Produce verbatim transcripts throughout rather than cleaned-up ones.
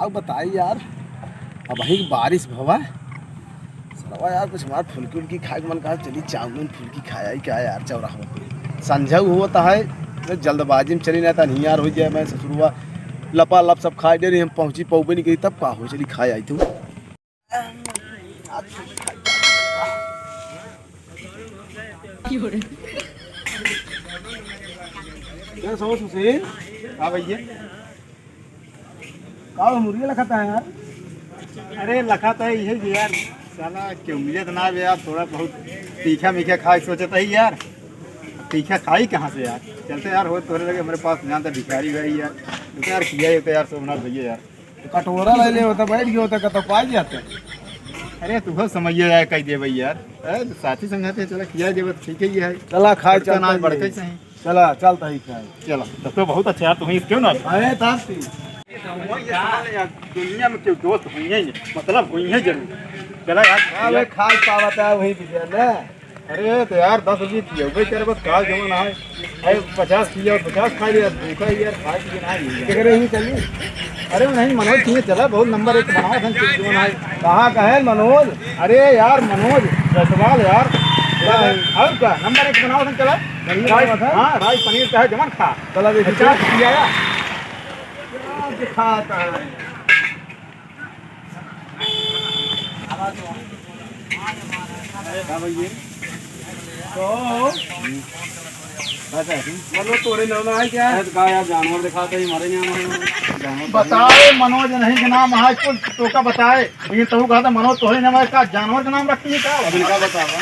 अब बताई यार, अबहीं बारिश भवा सरवा यार, कुछ हमार फुलकी उलकी खाए के मन कहा, चली चाउमीन फुलकी खाए आई क्या यार चौराहा पे। संझा होत है, तो जल्दबाजी में चली ना, तो हियार हो जाए, मैं ससुरवा लपा लप सब खाए दे रही, हम पहुँची पौबे नहीं करी, तब का हो, चली खाए आई तू। क्या समझ हुसैन? हाँ भैया। का हो, मुर्गे लखाता है यार? अरे, लखाता है, यही भी यार, साला क्यों मिले तो ना बे यार, थोड़ा बहुत तीखा मीठा खाए सोचत है यार। तीखा खाई कहाँ से यार? चलते यार, हो तोहरे लगे, हमरे पास जानता भिखारी भाई यार, तो यार, किया ही होता यार, सोमनाथ भैया यार। तो कटोरा ले ले होता, बैठ गया होता, कतो पाई जाते। अरे, तू हो समझिए यार, कह दे भाई यार। अरे, साथी संगत है, चला, किया देबे, ठीक है, ये है। चला, खाए सबका चलता नाच है। बढ़ के सही। चला, चलता ही खाए। चला, तब तो बहुत अच्छा यार, तुम्हें क्यों ना? अरे, तार ती। ये समझ ले यार, दुनिया में क्यों दोस्त हुई है, मतलब हुई है जरूर। चला यार, हाँ, भैया। वे खाए पावत है, वही भी दे ना। अरे, तो यार, दस रुपये पियबे करबे, का जवन है? अरे, पचास किया, पचास खा लिया, भूखा ही यार, खाए पिए ना ही है। केकरे ही चली? अरे, नहीं, मनोज सिंह चला, बहुत नंबर एक बनावत है, जवन है। कहाँ का है मनोज? अरे यार, मनोज जायसवाल यार। क्या है? और क्या? नंबर एक बनावत है, चला। बढ़िया राइस, बनावत है? हाँ, राइस पनीर का है, जवन खा। चला देखिए। पचास किया यार। क्या दिखाता है? का भैया? तो, अच्छा, ठीक। मनोज तोरे नाम है क्या? अरे, तो का यार, जानवर दिखाते ही मरे नहीं हमारे जानवर। बताए, मनोज नहीं के नाम है, कुल तो का बताए। ये तो कहा था, मनोज तोरे नाम है, का जानवर का नाम रखती है का? अब इनका बतावा।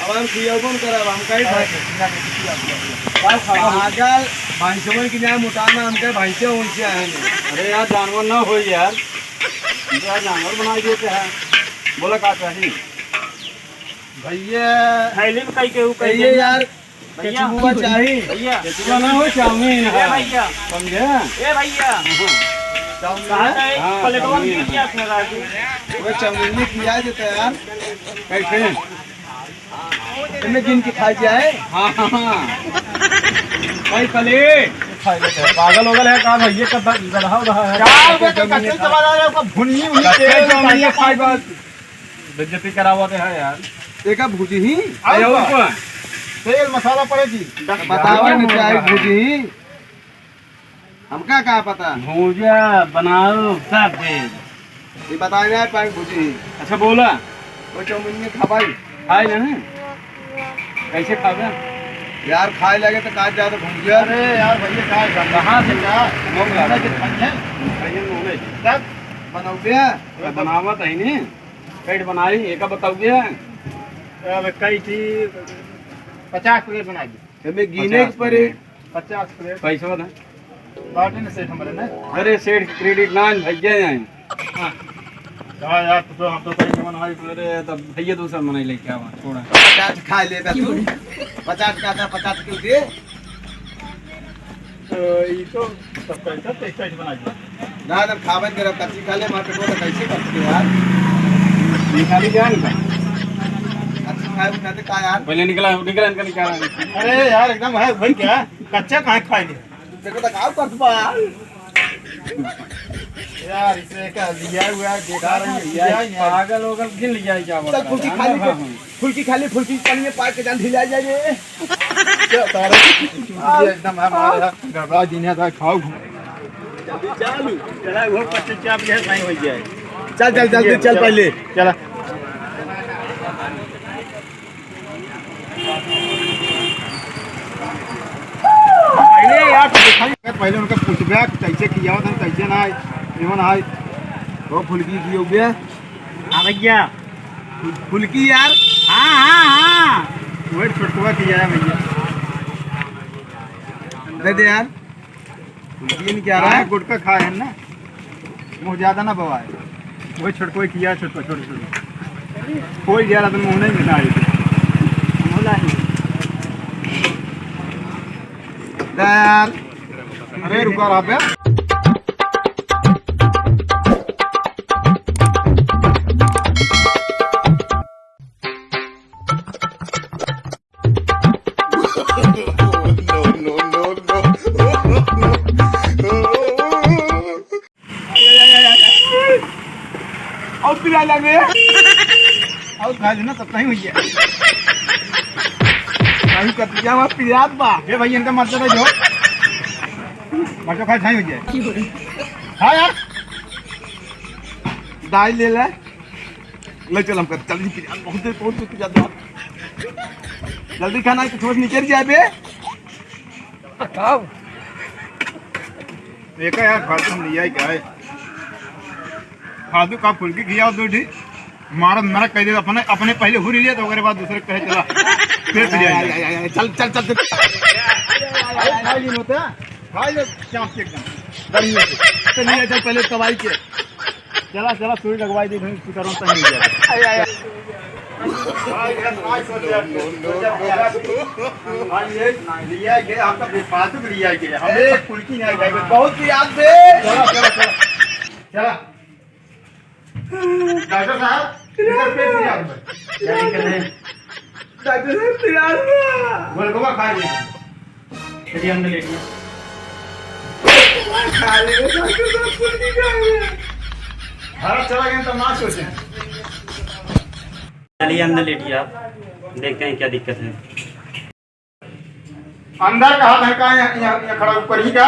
अब हम किया कौन करब, हम कहीं अरे, खाए। किया नहीं, किया, किया, किया। का खावा? पागल, भैंसवन की न्याय मुटाना, हम कहे भैंसे उनसे आए नहीं। अरे यार, जानवर ना हो यार। इनका जानवर बनाई देते हैं। बोला का चाही? भैया, थैली में कई के ऊ कई कहिए दे। यार, भैया। केचुआ चाही। भैया। केचुआ ना हो, चाउमीन ए है। भैया। समझे? ए भैया। चाउमीन कहाँ है? गए? हाँ, प्लेटवा में चाउमीन गिर है। गया था राजू। वो चाउमीन में किया देता यार। कैसे? इनमें गिन के खाई जाए। हाँ, हाँ, हाँ। भाई प्लेट। खाई लेते हैं। पागल हो गया है का भैया? का द-, गधा उधा है। क्या हो गया? तो कच्चे चबा रहा है, आपका भुनी हुई कच्चे तेल में चाउमीन खाई खाई बस। बेइज्जती करावत है यार। एका भुजी ही? अरे और और का? का? तेल मसाला पड़े जी। बतावा नहीं क्या है भुजी ही? हमका का पता? भुजा बनाओ सब दे। ये बताए ना पाई भुजी ही। अच्छा बोला। वो चाउमीन में खा भाई। खाए ना, ना? कैसे खावे? यार खाए लगे तो काट जाए तो भुजिया। अरे यार भैया, का है? कहाँ से क्या? मोंग लगा। खाइए, खाइए, मोंग है। तब बनाओगे? अरे बनावत है नहीं। कैट बनाई, एका बताओगे? अब कई थी, पचास प्लेट बना दी। एमे गिने के पचास पड़े। प्लेट। पचास प्लेट। पैसा ना? बाटे ना सेठ हमारे ना। अरे सेठ, क्रेडिट ना भैया हैं। हाँ। कहा यार, तो हम तो पैसे बनाए। अरे तब भैया दूसरा मनाई लेके आवा थोड़ा। पचास खा ले बे तू। पचास का था, पचास क्यों दे? तो ई तो सब कैसे तो कैसे बना दिया। ना, ना, खाबे के रहा, कच्ची खा ले, मार के बोला, कैसे करते हो यार? निकाली क्या निकाल? कच्ची खाए में कहते का यार? पहले निकला, निकला, इनका निकाला। अरे यार, एकदम है भाई, क्या कच्चा कहाँ खाएंगे? देखो तो का करत बा यार। यार, इसे का लिया हुआ है, बेकार है, यार, लिया ही नहीं। पागल होगल, किन लिया ही क्या चल, बोलता है? फुल्की खा ले, हाँ, हाँ। फुल्की खा ले, फुल्की पानी में पार के जान ढिला जाए रे। क्या तारा? एकदम हमारा गड़बड़ा दिन है, खाओ। जल्दी चल, चला, वो पच्चीस चाप के साथ नहीं हो जाए। चल, चल, जल्दी चल चला। पहले। चला। पहले यार, तो दिखाई, पहले उनका पूछबे, कैसे किया होता, कैसे ना है, एवन है। वो फुल्की की हो गया? हाँ भैया। फुल्की यार? हाँ, हाँ, हाँ। वही छोटकुआ किया है भैया। दे दे यार। फुल्की नहीं क्या रहा है? गुटखा खाए हैं ना, मुँह ज्यादा ना बवाए। वही छोटकुआ किया, छोटकुआ, छोटे, छोटे। कोई ग्यारह दिन मुँह नहीं मिला है। मुँह ला नहीं। दे यार। अरे रुका रहा बे। No, no, no, no. डाला में। और खा लेना, तब नहीं हुई है। भाई, कतिया में पिरात बा। ए भाई, इनका मत दे जो। मत खा, खाई हुई है। हाँ यार। दाई ले ले। ले चल, हमका जल्दी पिरात, बहुत देर, बहुत देर पिरात बा। जल्दी खाना है, तो थोड़ा निकल जाए बे। बताओ। देखा यार, फालतू में लिया ही क्या है? फालतू का फुल्की खियाओ दो ठी। मारत मरत कह दे, अपने, अपने पहले हुरी लिया, तो ओकरे बाद दूसरे कहे चला। फिर पिरात जाए। चल, चल, चल, चल। भाई, भाई, नहीं होता। भाई, ये चाप के एकदम। बढ़िया से। चलिए, चल, पहले दवाई के। चला, चला, सुई लगवाई दे, भाई, स्पीकर में तंग हो गया। आय, आय, आय। भाई, ये लिया के, हमका बेफालतू के लिया के, हमें एक फुल्की नहीं खाई, बहुत याद दे। चला, चला, चला। चला। डॉक्टर साहब, इधर पेट में क्या हुआ? क्या दिक्कत है? डॉक्टर साहब, पिरात बा। गोलगप्पा खा लिया। चलिए, अंदर लेटिए। खा ले, डॉक्टर साहब, कुछ नहीं खा ले। भारत चला गया तो ना सोचें। चलिए, अंदर लेटिए आप, देखते हैं क्या दिक्कत है। अंदर कहा था का? यहाँ, यहाँ, यहाँ खड़ा ऊपर ही का?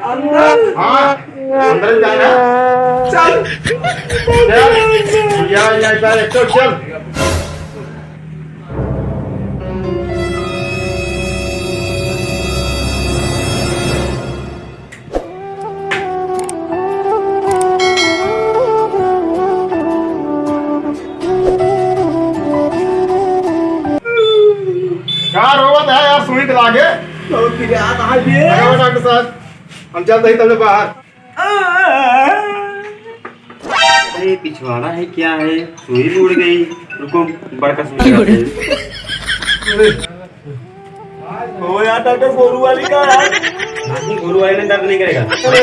अंदर? हाँ, अंदर ही जाए ना। चल। चल। या, या, या, एक तो चल। का रोवत है यार, सुई के लागे? बहुत पिरात है ये। अरे डॉक्टर साहब, हम चलते ही तब बाहर। अरे, पिछवाड़ा है, क्या है? सुई भी उड़ गई। रुको, बड़का सुई लगाते हैं। ओ यार, डॉक्टर, गोरू वाली का यार? नहीं, गोरू वाली में दर्द नहीं करेगा। अरे।